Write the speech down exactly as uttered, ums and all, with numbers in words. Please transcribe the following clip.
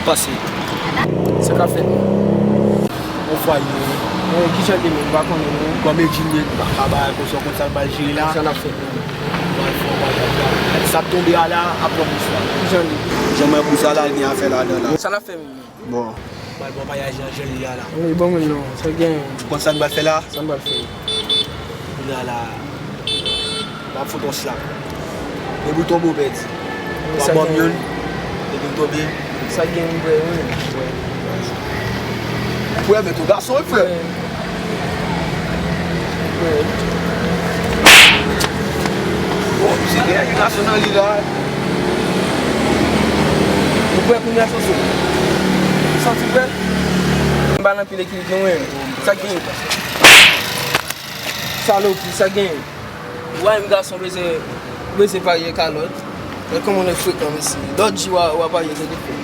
Pase. Sa k ap fèt menm? Bon fwa ye. Bon, kijan li menm? M pa konnen non. Kòm Edjin ye, m pa ka bay konsa, konsa l pral jere la. Sa n ap fèt menm? Pral fè yon bagay la. Sa ap tonbe a la, ap pran bous la. Kijan li? Jan mwen bous la, la, gen afè ladan la. Sa n ap fè menm? Bon. Pral pran vwayaj nan jan li a la. Wi, bon moun non, sa gen. Ou konn sa n pral fè la? Sa n pral fè? Kounye a la, m ap fout yon slap. Depi w tonbe, w pèdi. W ap ban m youn, depi m tonbe. Sa gen, m prè, wi. Frè, men tou gason, wi, frè. Frè. Bon, misye gen yon gason nan li la. Ou prè kounye a, Soso? Ou santi w prè? M pa nan pil ekilib non, wi. Sa gen? Salopri, sa gen? Ou pa menm gason bezwen, bezwen parye kalòt. Gad kòman w frekan, mesye. Lòt jou, w a, w a parye tande frè.